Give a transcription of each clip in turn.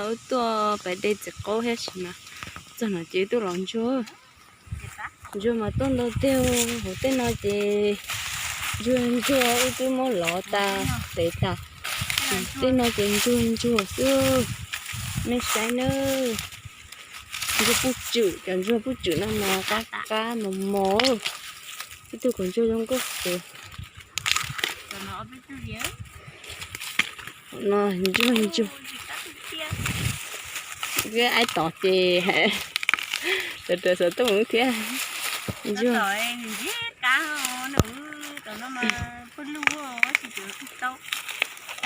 Wb tuaj pais de txiv qaub thiab sis mas txog no ces wb tuaj los ntsuag. Ntsuag mas tuaj ntau tiag, hauv tej no ces ntsuag ntsuag wb twb muab lov tas tev tas. Tej no ces ntsuag ntsuag xwb, nej saib nawb. Ntsuag puj tswm, cov ntsuag puj tswm no mas qab qab mos mos. Ib tug kaus ntsuag zoo nkauj xwb. No ntsuag ntsuag. Aib tod ces sawv daws xov tooj thiab. Ntsuag.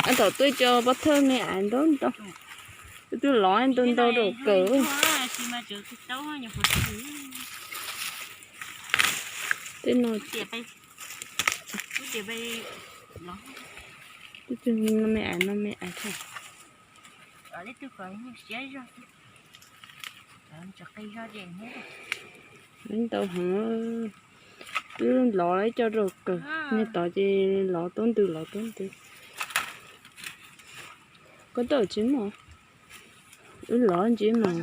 Aib tod tuaj cov pob thawj me aiv ntau ntau. Twb lov ntau ntau rau kawg. Tej no, twb no me aiv no me aiv thiab. Ntau heev, twb lov ib co rau kawg, niag tod ces lov tub ntws lov tub ntws. Koj tau tsis muaj, wb lov ntsis mas.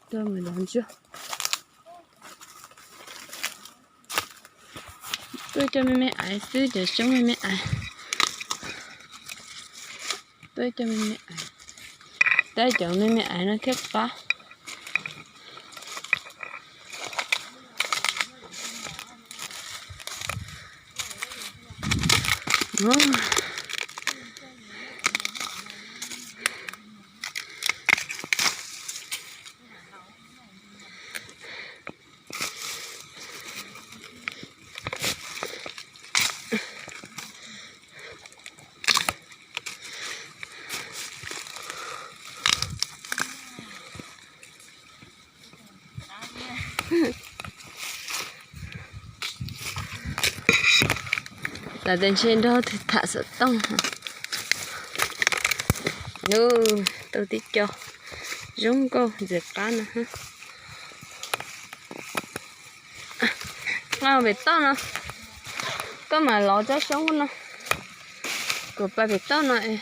Tuaj mus lov ntsuag. Tuaj cov me me aiv xwb, cov xyoob me me aiv. Tuaj cov me me aiv, tab cov me me aiv no thiaj qab. Tam tes ntshe nrog tham xov tooj. Tau tib co zoo nkauj ntxim qab no. Pem toj no, koj mam lov tsob xyoob no. Kuv pais pem toj no es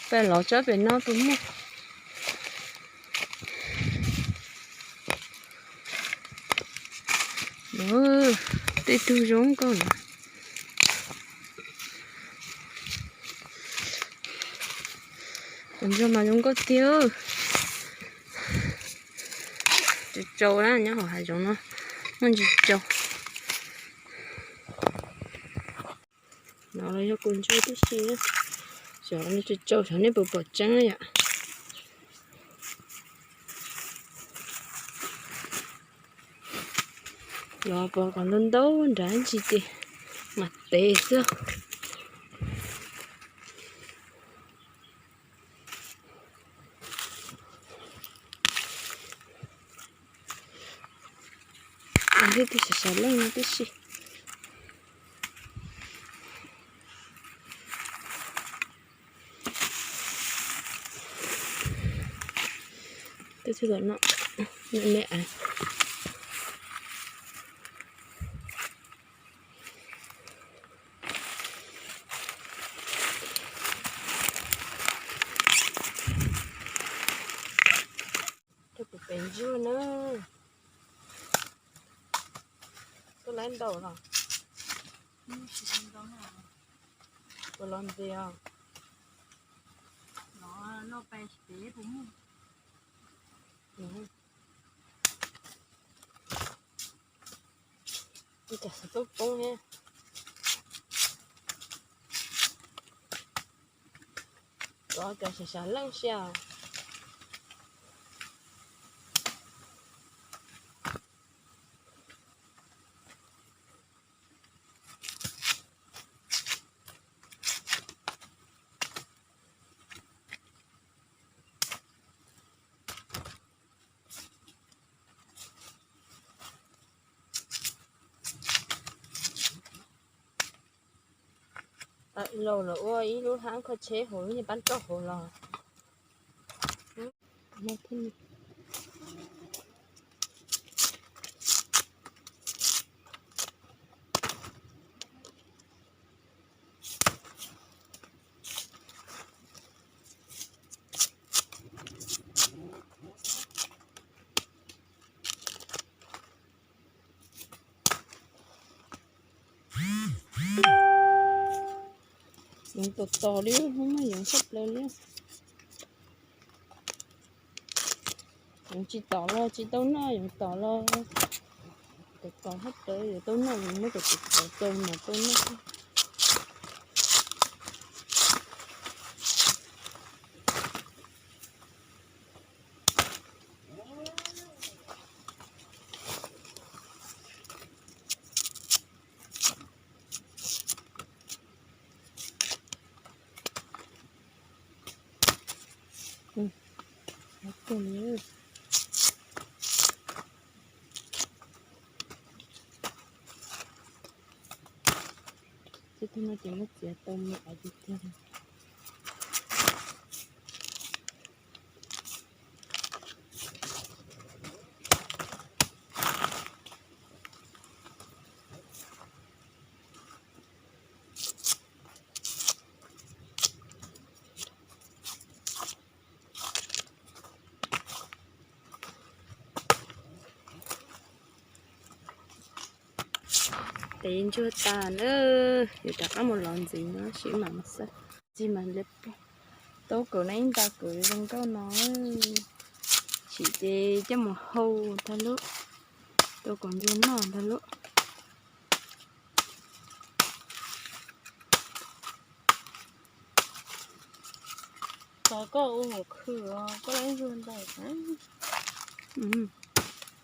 pais lov tsob pem no puas muaj. Tej tug zoo nkauj na. Tus ntsuag mas zoo nkauj tiag. Tsis tsau na, nyob hauv hav zoov no muaj ntsis tsau. No los yog kuv ntsuag tib si, xyov nws tsis tsau xyov nej puas pom tseeb yom. Los pom kom ntau ntau nrad ntsis ces mam tev xwb. Thiab tus xav xav leej no tib si. Tej tug tom no, me me aiv. Rau kuv pem ntsuag na. Koj laib ntaus los? Kuv los ntxias. Ib cov xov tooj poob thiab. Cov, cov xav xav leej sia. Tawm los lawm ua ib lub hab kho tsheb hauv lub niag pab roj hauv los. Yoov tom tom li, hnub no yoov tshaj plaws li. Yoov tsis tom los tsis tau noj, yoov tom los tom tom tshaj plaws, yuav tau noj, muab cov txiv tom txaus mas tau noj. Tej tug no ces muab txiav tau me aiv tiag tiag li. Tes ntsuag tas na, yuav rov qab mus lov ntxiv no sim mam xav txij mas li pog. Tau kaum na ib nta kaum zoo nkauj no, sim ces coj mus hau tag lub, tau kaum ntsuag noj tag lub. Koj ua hauv khw, koj lab ntsuag ntau.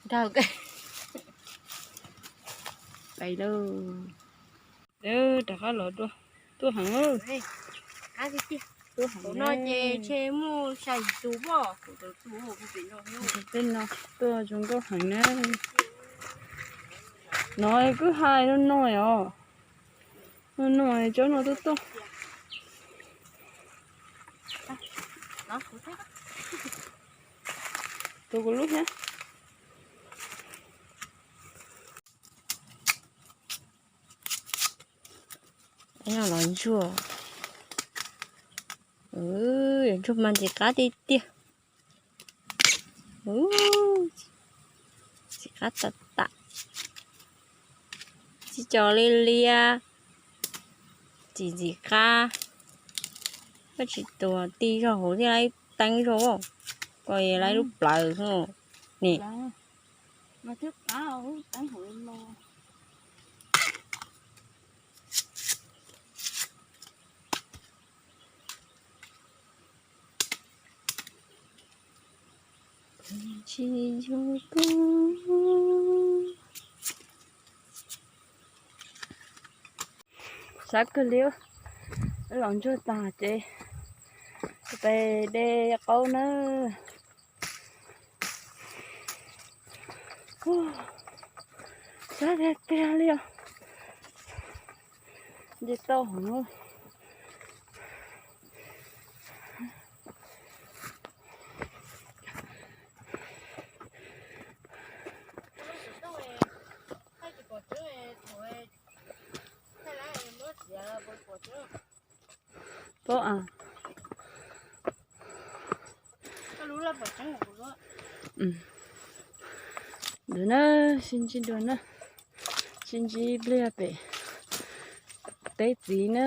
Nrog pais lauj. Rov qab los dua, tuaj heev. Tuaj heev no ces ntshe muaj xya yim tus pob. Tej no tuaj zoo nkauj heev na. No kwj ha no no os. No no tsob no tuaj tuaj. Tus kuv lub thiab. Los ntsuag, ntsuag mas ntxim qab tiag tiag. Ntxim qab tas tas. Tsis co li liab, tsis ntxim qab. Koj tsis tuag tij zog hauv thiaj li teeb zog, koj lub plawv xwb ne. Tsis yog koj. Sab kawg li, los ntsuag tas ces pais de qaub na. Sab tiag tiag li os. Nce tau hov. Pob a. Ntawd na, sib ntsib dua na, sib ntsib pliag pem teb txiv na.